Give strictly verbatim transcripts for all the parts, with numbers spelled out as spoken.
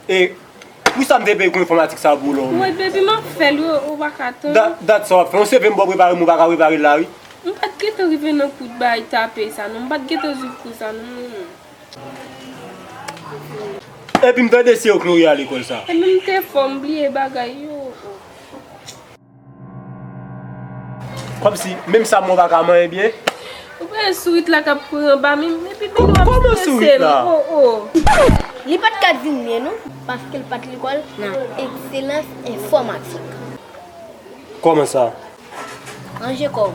E, pou sa m te peye kou enfòmatik sa pou ou la, ou menm? Woy, baby, m ap fè l, wi, ou pa ka tann. Dat, dat sa w ap fè. Yon C V m ba w prepare, m ou pa ka prepare l la, wi. M pa t gentan rive nan kout bay tape sa, non. M pa t gentan jwenn kou sa, non. Epi m tande se yo k loure a lekòl sa. Epi m te fò, m bliye bagay yo. Kòmsi, menm sa mwen pa ka manyen byen. Ou pa wè sourit la k ap kouri anba men m, epi bini w ap strese m. Kòman sourit la? Oh, oh. Li pa t ka di m byen non, paske l pa t lekòl nan Excellence Informatique. Kòman sa? Ranje kò w.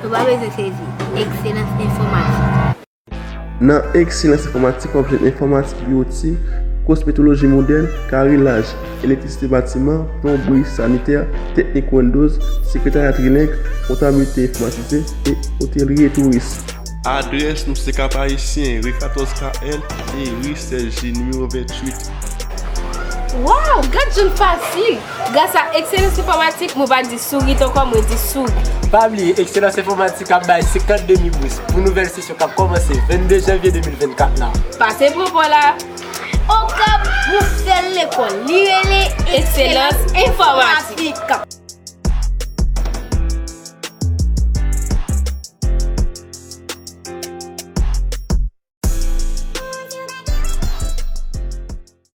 Nou pa bezwen sezi. Excellence Informatique. Nan Excellence Informatique, w ap jwenn enfòmatik, biwotik, kosmetoloji modèn, karilaj, elektrisite batiman, plonbri, sanitè, teknik Windows, sekretarya trilingue, kontablite enfòmatize e otelri e touris. Adrès nou se Cap Haïtien, ri katòz K L e ri sèz Jiyè nimewo venntuit. Waw, gad jan l fasil! Gras a Excellence Informatique, mwen pa di sourit ankò, mwen di souri. Pa bliye, Excellence Informatique ap bay senkannde mil bous pou nouvèl sesyon k ap kòmanse vennde janvye de mil vennkat la. Pase pran pa w la! Okap pou sèl lekòl, li rele Excellence Informatique.